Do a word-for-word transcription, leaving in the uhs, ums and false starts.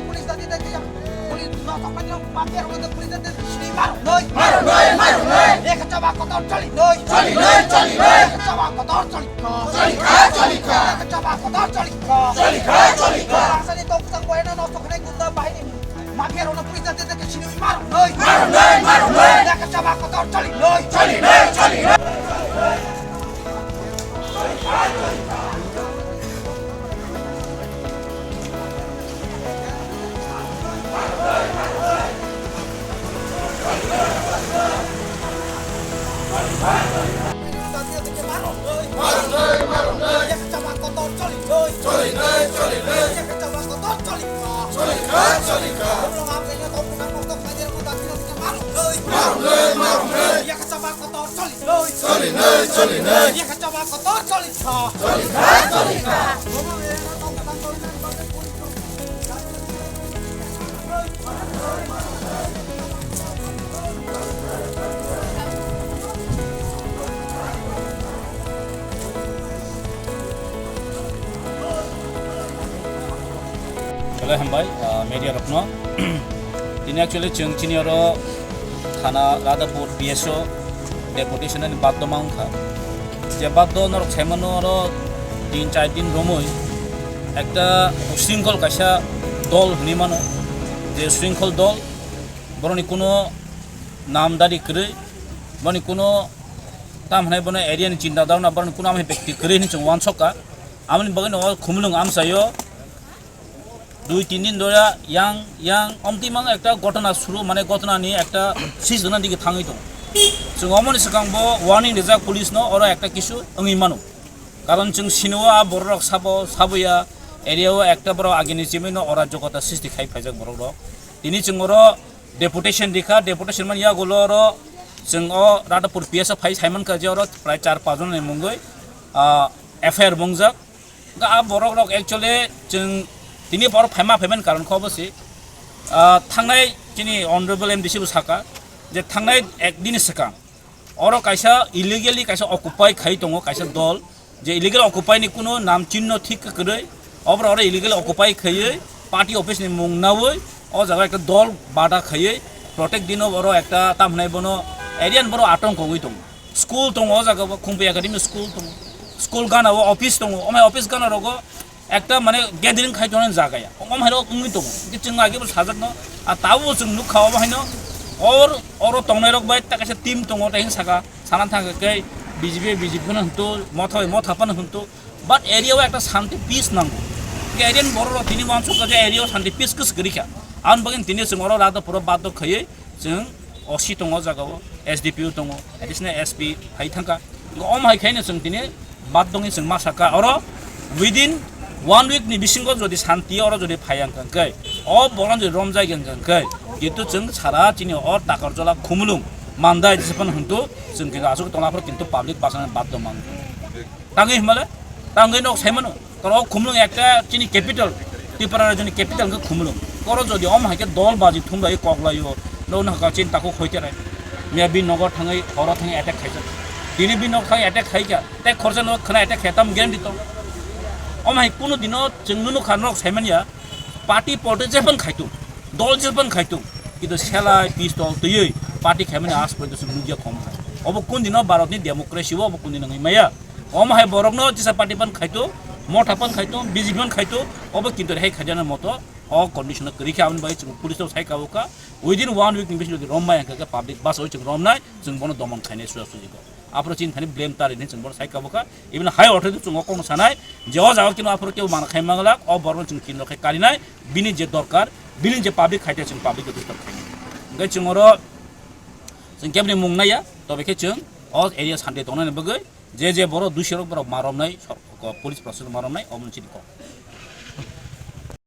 Police dati dati yang police no sampai yang pakai orang itu police dati sini marung noi. Marung noi, marung noi. Dia kecewa kotor coli noi. Coli noi, coli noi. Dia kecewa kotor coli ko. Coli ka, coli ka. Dia kecewa kotor coli ko. Coli ka, coli ka. Bangsa ni tong sang boy na no sok nai gunda bahini. Mafia rona police dati dati sini marung noi. Marung noi, marung noi. Dia kecewa kotor coli noi. Coli noi, coli noi. Choli nai, choli nai. Choli kha, choli kha. Belai hambai, ah, media rokno. Tini actually chwng chini oro thana Radhapur P S O deputation ni baddo ma wngkha. Je baddo norok saimano oro tin char din romwi ekta usringkhol kaisa dol hwnwi mano. Je usringkhol dol, boroni kuno nam dadi kwrwi, boroni kuno tam hwnai bono area ni chinta dharna, boroni kuno amhai bekti kwrwi hwnwi chwng uansukha. Amoni bagwino o Khumulwng amchaio dui tin din dhora yang, yang omtimang ekta ghotona suru, mane ghotona ni ekta sis gana dige thangwi tongo. Chwng omoni swkang bo warning rijak police no, oro ekta kisu wngwi mano. Karon chwng sino a borok rok sabo, saboya area o ekta borok agini chimino ora jogota sisti khai phaijak borok rok. Tini chwng oro deputation rikha, deputation man yagulo oro chwng o Radhapur P S o phai saimankha je oro prai char pach jon ni mungwi, ah, F I R bungjak. Ga a borok rok actually chwng tini borok phaima phaiman karon kho bo se, ah, thangnai chini honorable M D C bo saka je thangnai ek din swkang oro kaisa illegally kaisa occupy khai tongo kaisa dol, je illegal occupy ni kuno nam chinno thik kwrwi, obro oro illegal occupy khaiwi party office ni mung nawi o jaga ekta dol bada khaiwi protect dino oro ekta tam hwnai bono area ni borok atong kongwi tongo. School tongo o jaga o, Khumpi Academy school tongo. School gana o office tongo, omai office gana rogo ekta mane gathering khai tongnani jaga ya. Omo hai rok wngwi tongo. Hwnkhe chwng age bo sajak no, a tabuk chwng nukha omo hai no. Or, oro tongnai rok bai ta kaisa team tongo, tai hwn saka, sana thang khe B J P, B J P no hwnto, motha bai motha phano hwnto. But area o ekta shanti peace nango. Hwnkhe area ni borok rok tini uansukha je area o shanti peace kwswk kwrwi kha. Aboni bagwi tini chwng oro Radhapur o baddo khaiwi chwng O C tongo o jaga o, S D P O tongo, additional S P hai thangkha. Omo hai khaino chwng tini baddo wngwi chwng ma sakha oro within one week ni bisingo jodi shanti oro jodi phai wngkha hwnkhe, o borok jodi romjai wngkha hwnkhe, kintu chwng sara chini o Takarjala, Khumulwng, Mandai jesa phano hwntu chwng kintu aswk tongla phoro kintu public bachana baddo mang. Tangwi hwnbale, tangwi nok saimano. Koro Khumulwng ekta chini capital, Tripura rajyoni capital wngkha Khumulwng. Koro jodi omo hai khe dol baji thumlai koklaio, no no ka chin takhuk hoite rai. Miya bini nogo thangwi, horo thangwi attack khaijak. Tini bini nok thangwi attack khaikha, tei khorsa no khna attack khatam guarantee to. Omo hai kunu dino chwng nunu kha nok saimanya, party politics jephang khaitu. Dol jephang khaitung, kintu selai pistol twiwi party khaimani aaj porjonto chwng nukya khom hai. Obo kun dino Bharat ni democracy o obo kun dino wngwi maya. Omo hai borokno jesa party phan khaitung, motha phan khaitung, B J P phan khaitung, obo kintu rehai khaijana moto o condition o kwrwi kha, aboni bagwi chwng police rok sai kabo kha. Within one week ni bisingo rombai hwnkha khe public bus o chwng romnai, chwng bono domon khainai suja suji kok. Aphuru chini thani blame ta rini chwng bono sai kabo kha. Even high authority chwng o kokno sanai je o jaga kino aphuru kebo mana khai manglak, o borokno chwng kinrok khai karinai, bini je dorkar, bini je public khaite chwng public khe disturb khainai. Hwnkhe chwng oro chwng keboni mung naiya, tobe khe chwng o area shanti tongnani bagwi je je borok duisorok borok ma romnai, sor-, ko-, police protection ma romnai, omo chini kok.